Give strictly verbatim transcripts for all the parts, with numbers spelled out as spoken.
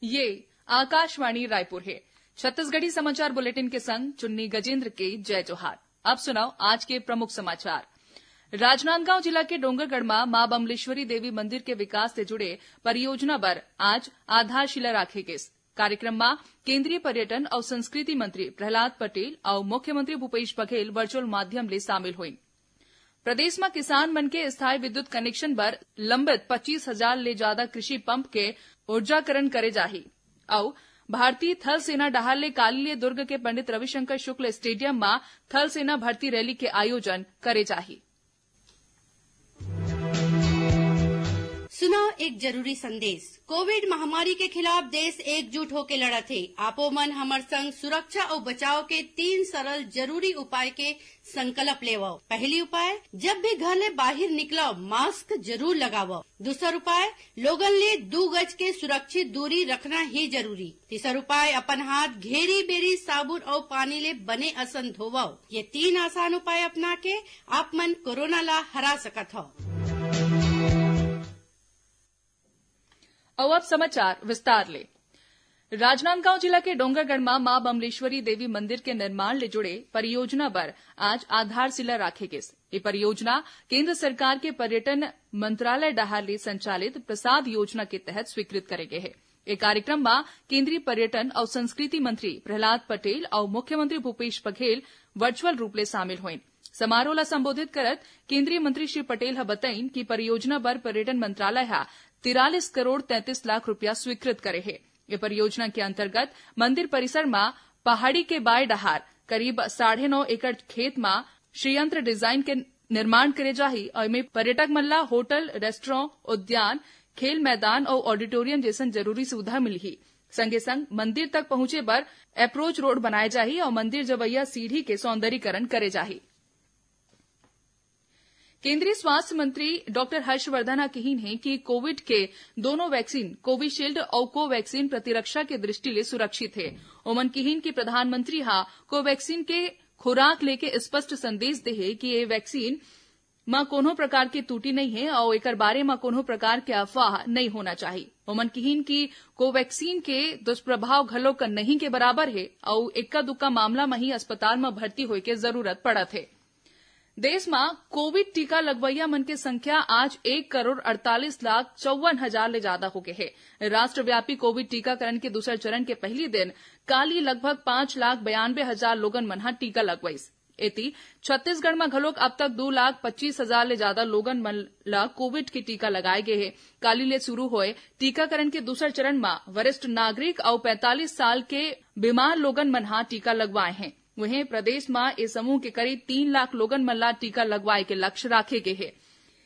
ये आकाशवाणी रायपुर हे। छत्तीसगढ़ी समाचार बुलेटिन के संग चुन्नी गजेंद्र के जय जोहार। अब सुनव आज के प्रमुख समाचार। राजनांदगांव जिला के डोंगरगढ़ म मां बमलेश्वरी देवी मंदिर के विकास ले जुड़े परियोजना बर आज आधारशिला राखे गिस। कार्यक्रम म केंद्रीय पर्यटन अउ संस्कृति मंत्री प्रहलाद पटेल अउ मुख्यमंत्री भूपेश बघेल वर्चुअल माध्यम ले शामिल होइन। प्रदेश म किसान मन के स्थायी विद्युत कनेक्शन बर लंबित पच्चीस हजार ले जादा कृषि पंप के ऊर्जाकरण करे जाही। अउ भारतीय थल सेना डहार ले काली ले दुर्ग के पंडित रविशंकर शुक्ल स्टेडियम म थल सेना भर्ती रैली के आयोजन करे जाही। सुनव एक जरूरी संदेश। कोविड महामारी के खिलाफ देश एकजुट होके लड़त हे। आपो मन हमर संग सुरक्षा अउ बचाव के तीन सरल जरूरी उपाय के संकल्प लेवव। पहली उपाय, जब भी घर ले बाहिर निकलव, मास्क जरूर लगावव। दूसर उपाय, लोगन ले दू गज के सुरक्षित दूरी रखना ही जरूरी। तीसर उपाय, अपन हाथ घेरी बेरी साबुन अउ पानी ले बने असन धोवव। ये तीन आसान उपाय अपना के आप मन कोरोना ला हरा सकत हव। अउ अब समाचार विस्तार ले। राजनांदगांव जिला के डोंगरगढ़ म मां बमलेश्वरी देवी मंदिर के निर्माण ले जुड़े परियोजना बर आज आधारशिला राखे गिस। ये परियोजना केंद्र सरकार के पर्यटन मंत्रालय डहार ले संचालित प्रसाद योजना के तहत स्वीकृत करे गे हे। ए कार्यक्रम म केंद्रीय पर्यटन अउ संस्कृति मंत्री प्रहलाद पटेल अउ मुख्यमंत्री भूपेश बघेल वर्चुअल रूप ले शामिल होइन। समारोह ला संबोधित करत केंद्रीय मंत्री श्री पटेल ह बतइन कि परियोजना बर पर्यटन मंत्रालय ह तिरालीस करोड़ तैंतीस लाख रुपया स्वीकृत करे हे। ये परियोजना के अंतर्गत मंदिर परिसर म पहाड़ी के बाय डहार करीब साढ़े नौ एकड़ खेत म श्रीयंत्र डिजाइन के निर्माण करे जाही अउ एमे पर्यटक मन ला होटल, रेस्टोरेंट, उद्यान, खेल मैदान अउ ऑडिटोरियम जैसन जरूरी सुविधा मिलही। संगे संग मंदिर तक पहुंचे बर अप्रोच रोड बनाए जाही अउ मंदिर जवैया सीढ़ी के सौंदर्यीकरण करे जाही। केंद्रीय स्वास्थ्य मंत्री डॉक्टर हर्षवर्धन ह किहीन हे कि कोविड के दोनों वैक्सीन कोविशील्ड अउ कोवैक्सीन प्रतिरक्षा के दृष्टि ले सुरक्षित हे। ओमन किहीन कि प्रधानमंत्री ह कोवैक्सीन के खुराक लेके स्पष्ट संदेश दे हे कि ये वैक्सीन म कोनो प्रकार के त्रुटि नइ हे अउ एकर बारे म कोनो प्रकार के अफवाह नइ होना चाही। ओमन किहीन कि कोवैक्सीन के दुष्प्रभाव घलो क नहीं के बराबर हे अउ इक्का दुक्का मामला म ही अस्पताल म भर्ती होय के जरूरत पड़त हे। देश म कोविड टीका लगवइया मन के संख्या आज एक करोड़ अड़तालीस लाख चौवन हजार ले जादा हो गे हे। राष्ट्रव्यापी कोविड टीकाकरण के दूसर चरण के पहली दिन काली लगभग पांच लाख बयानबे हजार लोगन मन ह टीका लगवइस। एती, छत्तीसगढ़ म घलोक अब तक दू लाख पच्चीस हजार ले जादा लोगन मन ल कोविड के टीका लगाए गे हे। काली ले शुरू होए टीकाकरण के दूसर चरण म वरिष्ठ नागरिक अउ पैंतालीस साल के बीमार लोगन मन ह टीका लगवाए हें। वहीं प्रदेश म ए समूह के करीब तीन लाख लोगन मन ला टीका लगवाए के लक्ष्य राखे गे हे।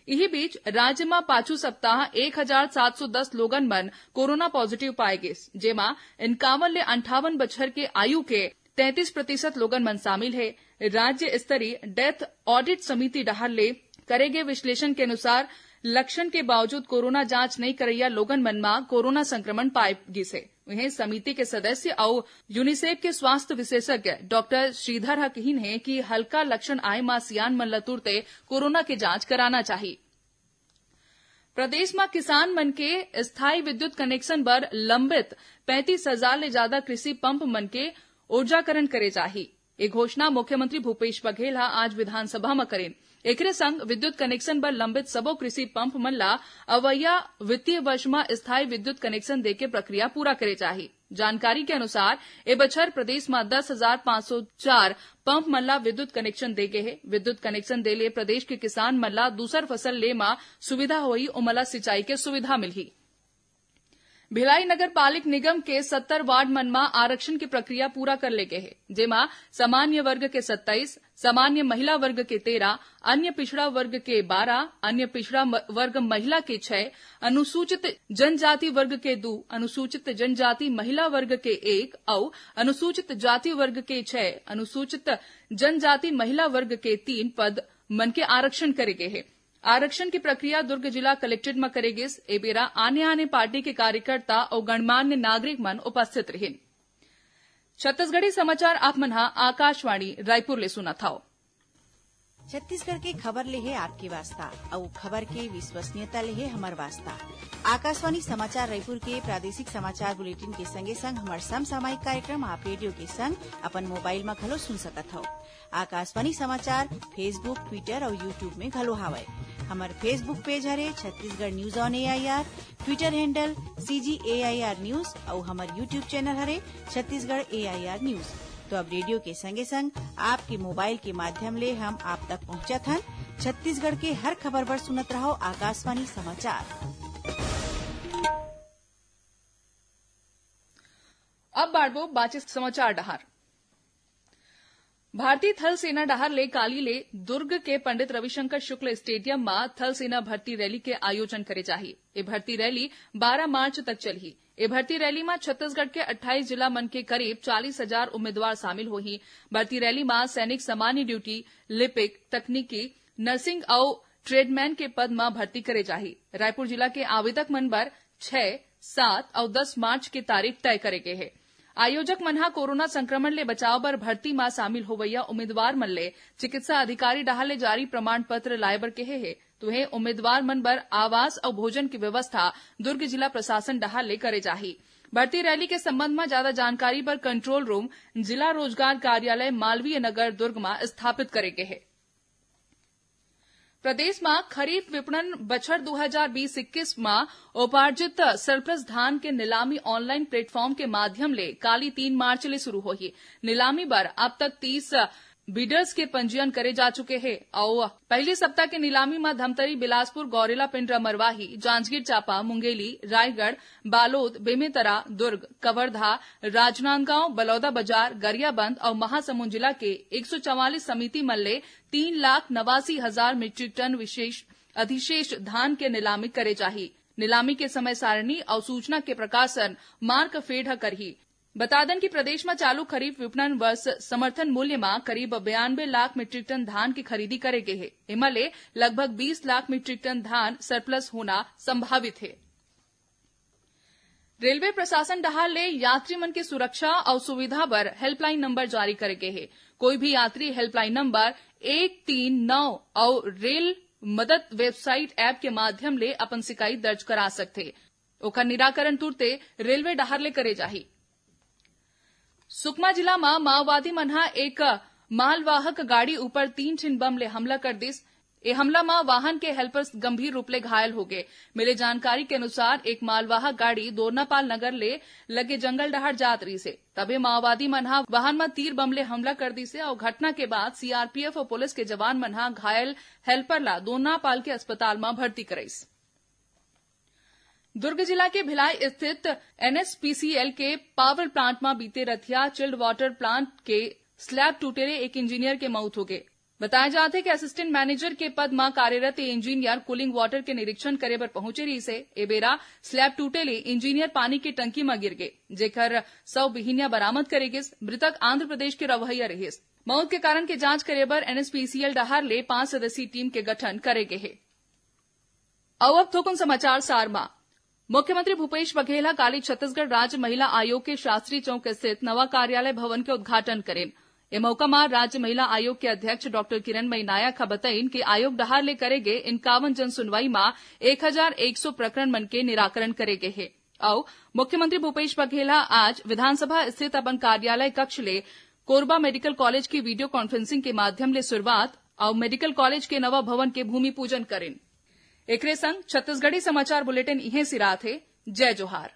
इही बीच, राज्य म पाछू सप्ताह एक हजार सात सौ दस लोगन मन कोरोना पॉजिटिव पाए गिस, जेमा इक्यावन ले अंठावन बछर के आयु के तैंतीस प्रतिशत लोगन मन शामिल हे। राज्य स्तरीय डेथ ऑडिट समिति डहार ले करे गे विश्लेषण के अनुसार, लक्षण के बावजूद कोरोना जांच नइ करइया लोगन मन म कोरोना संक्रमण पाए गिस हे। उहें, समिति के सदस्य अउ यूनिसेफ के स्वास्थ्य विशेषज्ञ डॉक्टर श्रीधर ह किहीन हे कि हल्का लक्षण आए म सियान मन ल तुरते कोरोना के जांच कराना चाही। प्रदेश म किसान मन के स्थायी विद्युत कनेक्शन बर लंबित पैंतीस हजार ले जादा कृषि पंप मन के ऊर्जाकरण करे जाही। ए घोषणा मुख्यमंत्री भूपेश बघेल ह आज विधानसभा म करिन। एकरे संग विद्युत कनेक्शन बर लंबित सबो कृषि पंप मन ला अवइया वित्तीय वर्ष म स्थायी विद्युत कनेक्शन देके प्रक्रिया पूरा करे जाही। जानकारी के अनुसार, ए बछर प्रदेश म दस हजार पाँच सौ चार पंप मन ला विद्युत कनेक्शन दे गे हे। विद्युत कनेक्शन दे ले प्रदेश के किसान मन ला दूसर फसल ले म सुविधा होही, ओमन ला सिंचाई के सुविधा मिलही। भिलाई नगर पालिक निगम के सत्तर वार्ड मन म आरक्षण के प्रक्रिया पूरा कर ले गे हे, जेमा सामान्य वर्ग के सत्ताईस, सामान्य महिला वर्ग के तेरह, अन्य पिछड़ा वर्ग के बारह, अन्य पिछड़ा म-, वर्ग महिला के छह, अनुसूचित जनजाति वर्ग के दू, अनुसूचित जनजाति महिला वर्ग के एक अउ अनुसूचित जाति वर्ग के छह, अनुसूचित जनजाति महिला वर्ग के तीन पद मन के आरक्षण करे गे हे। आरक्षण के प्रक्रिया दुर्ग जिला कलेक्ट्रेट म करे गिस। ए बेरा आने-आने पार्टी के कार्यकर्ता अउ गणमान्य नागरिक मन उपस्थित रिहिन। छत्तीसगढ़ी समाचार आप मन ह आकाशवाणी रायपुर ले सुनत हव। छत्तीसगढ़ के खबर ले हे आपके वास्ता, अउ खबर के विश्वसनीयता ले हे हमर वास्ता। आकाशवाणी समाचार रायपुर के प्रादेशिक समाचार बुलेटिन के संगे संग हमर समसामयिक कार्यक्रम आप रेडियो के संग अपन मोबाइल म घलो सुन सकत हव। आकाशवाणी समाचार Facebook, Twitter अउ YouTube में घलो हावय। हमर Facebook पेज हरे Chhattisgarh news on AIR, Twitter handle CG AIR news अउ हमर YouTube चैनल हरे छत्तीसगढ़ एआईआर न्यूज। तो अब रेडियो के संगे संग आपके मोबाइल के माध्यम ले हम आप तक पहुंचत हन। छत्तीसगढ़ के हर खबर बर सुनत रहव आकाशवाणी समाचार। अब बाढ़बो बाचे समाचार डहार। भारतीय थल सेना डहार ले काली ले दुर्ग के पंडित रविशंकर शुक्ल स्टेडियम म थल सेना भर्ती रैली के आयोजन करे जाही। ए भर्ती रैली बारह मार्च तक चलही। ए भर्ती रैली म छत्तीसगढ़ के अट्ठाईस जिला मन के करीब चालीस हजार उम्मीदवार शामिल होही। भर्ती रैली म सैनिक सामान्य ड्यूटी, लिपिक, तकनीकी, नर्सिंग अउ ट्रेडमैन के पद म भर्ती करे जाही। रायपुर जिला के आवेदक मन बर छह, सात अउ दस मार्च के तारीख तय करे गे हे। आयोजक मन ह कोरोना संक्रमण ले बचाव बर भर्ती म शामिल होवइया उम्मीदवार मन ले चिकित्सा अधिकारी डहार ले जारी प्रमाण पत्र लाए बर केहे हे। तुहे उम्मीदवार मन बर आवास अउ भोजन के व्यवस्था दुर्ग जिला प्रशासन डहार ले करे जाही। भर्ती रैली के संबंध म ज्यादा जानकारी बर कंट्रोल रूम जिला रोजगार कार्यालय मालवीय नगर दुर्ग म स्थापित करे गे हे। प्रदेश म खरीफ विपणन बछर दो हजार बीस इक्कीस म उपार्जित सरप्लस धान के नीलामी ऑनलाइन प्लेटफॉर्म के माध्यम ले काली तीन मार्च ले शुरू होही। नीलामी बर अब तक तीस बिडर्स के पंजीयन करे जा चुके हे अउ पहली सप्ताह के नीलामी म धमतरी, बिलासपुर, गौरेला, पिंडरा, मरवाही, जांजगीर चांपा, मुंगेली, रायगढ़, बालोद, बेमेतरा, दुर्ग, कवर्धा, राजनांदगांव, बलौदाबाजार, गरियाबंद अउ महासमुंद जिला के एक सौ चवालीस समिति मन ले तीन लाख नवासी हजार मीट्रिक टन विशेष अधिशेष धान के नीलामी करे जाही। नीलामी के समय सारणी अउ सूचना के प्रकाशन मार्कफेड ह करही। बता दन कि प्रदेश म चालू खरीफ विपणन वर्ष समर्थन मूल्य म करीब बयानबे लाख मीट्रिक टन धान के खरीदी करे गे हे। एमा ले लगभग बीस लाख मीट्रिक टन धान सरप्लस होना संभावित हे। रेलवे प्रशासन डहार ले यात्री मन के सुरक्षा अउ सुविधा बर हेल्पलाइन नंबर जारी करे गे हे। कोई भी यात्री हेल्पलाइन नंबर एक तीन नौ अउ रेल मदद वेबसाइट ऐप के माध्यम ले अपन शिकायत दर्ज करा सकथे। ओकर निराकरण तुरते रेलवे डहार ले करे जाही। सुकमा जिला म माओवादी मन ह एक मालवाहक गाड़ी ऊपर तीन ठिन बम ले हमला कर दिस। ए हमला म वाहन के हेल्पर गंभीर रूप ले घायल हो गे। मिले जानकारी के अनुसार, एक मालवाहक गाड़ी दोरनापाल नगर ले लगे जंगल डहार जात रहिस हे। तभे माओवादी मन ह वाहन म तीर बम ले हमला कर दिस हे अउ घटना के बाद सीआरपीएफ अउ पुलिस के जवान मन ह घायल हेल्पर ला दोरनापाल के अस्पताल म भर्ती करइस। दुर्ग जिला के भिलाई स्थित एनएसपीसीएल के पावर प्लांट म बीते रथिया चिल्ड वाटर प्लांट के स्लैब टूटे ले एक इंजीनियर के मउत हो गे। बताया जात हे कि असिस्टेंट मैनेजर के पद म कार्यरत ये इंजीनियर कूलिंग वाटर के निरीक्षण करे बर पहुंचे रहिस हे। ए बेरा स्लैब टूटे ले इंजीनियर पानी के टंकी म गिर गे, जेकर सौ बिहिनिया बरामद करे गिस। मृतक आंध्र प्रदेश के रहवइया रहिस। मउत के कारण के जांच करे बर एनएसपीसीएल डहार ले पांच सदस्यीय टीम के गठन करे गे हे। अउ अब थोकुन समाचार सार म। मुख्यमंत्री भूपेश बघेल ह काली छत्तीसगढ़ राज्य महिला आयोग के शास्त्री चौक स्थित नवा कार्यालय भवन के उद्घाटन करिन। ए मौका म राज्य महिला आयोग के अध्यक्ष डॉक्टर किरणमयी नायक ह बतईन कि आयोग डहार ले करे गे इंक्यावन जन सुनवाई म एक हजार एक सौ प्रकरण मन के निराकरण करे गे हे। अउ मुख्यमंत्री भूपेश बघेल ह आज विधानसभा स्थित अपन कार्यालय कक्ष ले कोरबा मेडिकल कॉलेज की वीडियो कॉन्फ्रेंसिंग के माध्यम ले शुरुआत अउ मेडिकल कॉलेज के नवा भवन के भूमि पूजन करिन। एकरे संग छत्तीसगढ़ी समाचार बुलेटिन इहें सिरात हे। जय जोहार।